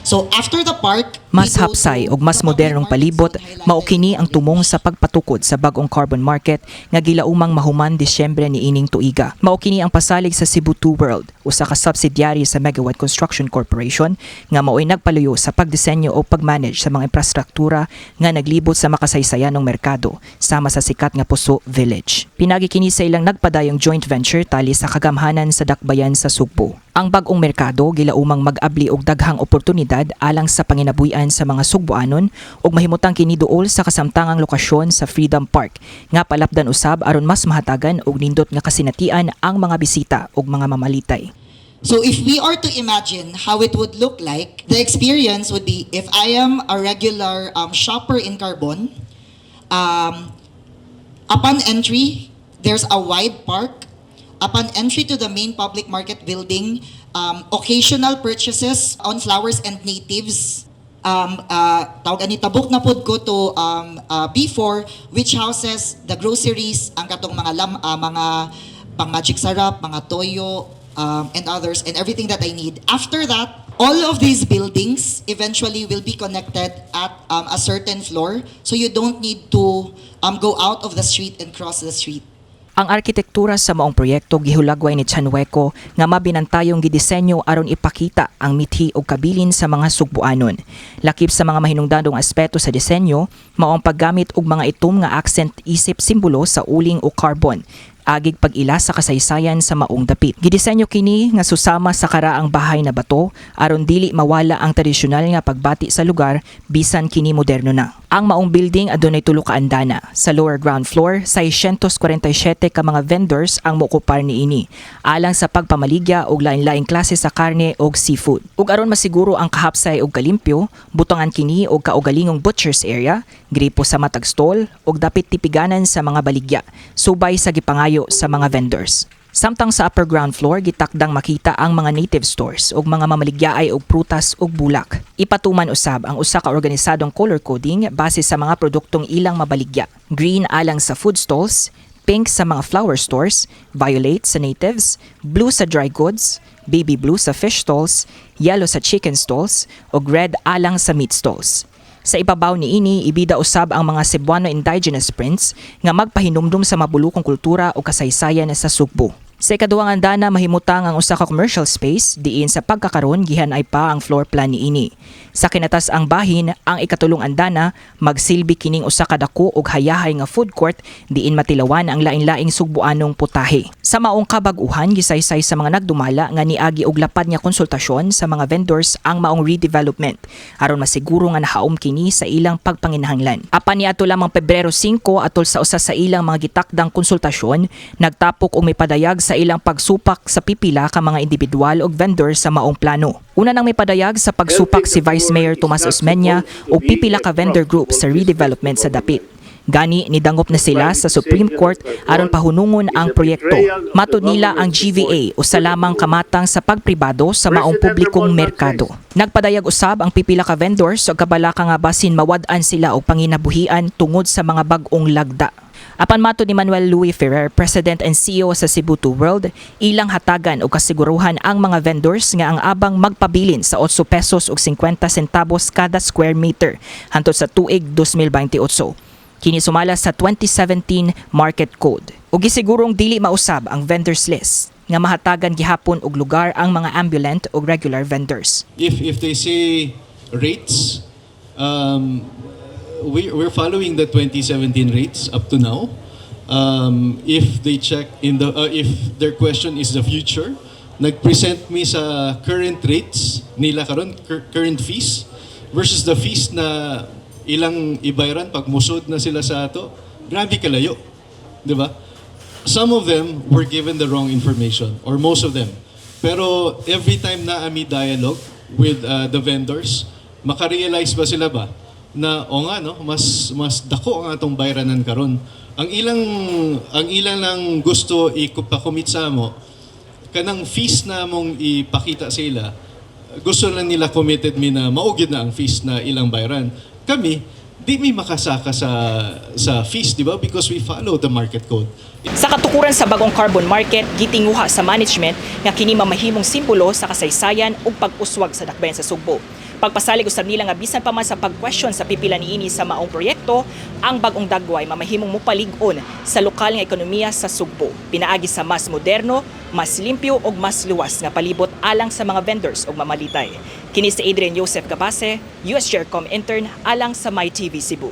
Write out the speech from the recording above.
So after the park, Mas we go hapsay to ug mas the public modernong market palibot, zone highlighted mao kini ang in tumong sa pagpatukod sa bag-ong Carbon Market nga gilaumang mahuman Disyembre niining tuiga. Mao kini ang pasalig sa Cebu 2 World, usa ka subsidiary sa Megawatt Construction Corporation nga mao'y nagpaluyo sa pagdisenyo o pagmanage sa mga infrastruktura nga naglibot sa makasaysayanong merkado sama sa sikat nga Poso Village. Pinagi kini sa ilang nagpadayong joint venture tali sa kagamhanan sa Dakbayan sa Sugbo. Ang bag-ong merkado gilaumang mag-abli og daghang oportunidad alang sa panginabuhian sa mga Sugboanon ug mahimutang kini duol sa kasamtangang lokasyon sa Freedom Park nga palapdan usab aron mas mahatagan og nindot nga kasinatian ang mga bisita ug mga mamalitay. So if we are to imagine how it would look like, the experience would be if I am a regular shopper in Carbon, upon entry, there's a wide park. Upon entry to the main public market building, occasional purchases on flowers and natives. Tawag ani, tabok na pod ko to B4, which houses the groceries, ang katong mga mga pang Magic Sarap, mga toyo, and others, and everything that I need. After that, all of these buildings eventually will be connected at a certain floor, so you don't need to go out of the street and cross the street. Ang arkitektura sa maong proyekto gihulagway ni Chanhueco nga mabinantayong gidisenyo aron ipakita ang mithi ug kabilin sa mga Sugboanon. Lakip sa mga mahinungdanong aspeto sa disenyo, mao ang paggamit og mga itom nga accent isip simbolo sa uling o carbon agig pag-ila sa kasaysayan sa maong dapit. Gidisenyo kini nga susama sa karaang bahay na bato aron dili mawala ang tradisyonal nga pagbati sa lugar bisan kini moderno na. Ang maong building adunay tulo ka andana. Sa lower ground floor, 647 ka mga vendors ang mookupar niini alang sa pagpamaligya og lain-laing klase sa karne og seafood. Ug aron masiguro ang kahapsay og kalimpyo, butangan kini og kaugalingong butchers area, gripo sa matag stall ug dapit tipiganan sa mga baligya, subay sa gipangayo sa mga vendors. Samtang sa upper ground floor, gitakdang makita ang mga native stores ug mga mamaligyaay og prutas ug bulak. Ipatuman usab ang usa ka organisadong color coding base sa mga produktong ilang mabaligya. Green alang sa food stalls, pink sa mga flower stores, violet sa natives, blue sa dry goods, baby blue sa fish stalls, yellow sa chicken stalls, ug red alang sa meat stalls. Sa ibabaw niini, ibida usab ang mga Cebuano indigenous prints nga magpahinumdum sa mabulukong kultura o kasaysayan sa Sugbo. Sa ikaduhang andana, mahimutang ang usa ka commercial space diin sa pagkakaron gihanay pa ang floor plan niini. Sa kinatas-ang bahin, ang ikatulong andana, magsilbi kining usa ka dako ug hayahay nga food court diin matilawan ang lain-laing Sugboanong putahe. Sa maong kabag-uhan, gisaysay sa mga nagdumala nga niagi og lapad nga konsultasyon sa mga vendors ang maong redevelopment aron masiguro nga nahaom kini sa ilang pagpanginahanglan. Apan niadto lamang Pebrero 5, atol sa usa sa ilang mga gitakdang konsultasyon, nagtapok og mipadayag sa ilang pagsupak sa pipila ka mga individual og vendor sa maong plano. Una nang mipadayag sa pagsupak si Vice Mayor Tomas Osmeña og pipila ka vendor group sa redevelopment sa dapit. Gani nidangop na sila sa Supreme Court aron pahunungon ang proyekto. Matud nila, ang GVA usa lamang kamatang sa pagpribado sa maong publikong merkado. Nagpadayag usab ang pipila ka vendors og kabalaka nga basin mawad-an sila og panginabuhian tungod sa mga bag-ong lagda. Apan matod ni Manuel Louis Ferrer, President and CEO sa Cebu 2 World, ilang hatagan og kasiguruhan ang mga vendors nga ang abang magpabilin sa 8 pesos ug 50 centavos kada square meter hantod sa tuig 2028. Kini sumala sa 2017 Market Code. Ug gisigurong dili mausab ang vendors list nga mahatagan gihapon og lugar ang mga ambulant ug regular vendors. If they say rates, we're following the 2017 rates up to now. If they check in the if their question is the future, nag-present mi sa current rates nila karon, current fees versus the fees na ilang ibayaran pag musod na sila sa ato. Grabe kalayo, 'di ba? Some of them were given the wrong information, or most of them. Pero every time na ami dialogue with the vendors, makarealize ba sila ba na o nga no, mas mas dako ang atong bayranan karon. Ang ilang lang gusto ipa-commit sa amo kanang fees na mong ipakita sa ila, gusto lang nila committed mi na mao gyud na ang fees na ilang bayran. Kami, Di mi makasaka sa fees, di ba? Because we follow the market code. Sa katukuran sa bagong carbon market, gitinguha sa management nga kini mamahimong simbolo sa kasaysayan ug pag-uswag sa dakbayan sa Sugbo. Pagpasalig usab nila nga bisan pa man sa pag-question sa pipila niini sa maong proyekto, ang bagong dagway mamahimong mupalig-on sa lokal nga ekonomiya sa Sugbo. Pinaagi sa mas moderno, mas limpyo ug mas luwas nga palibot alang sa mga vendors ug mamalitay. Kini si Adrian Joseph Gabase, USJRCOM intern, alang sa MyTV Cebu.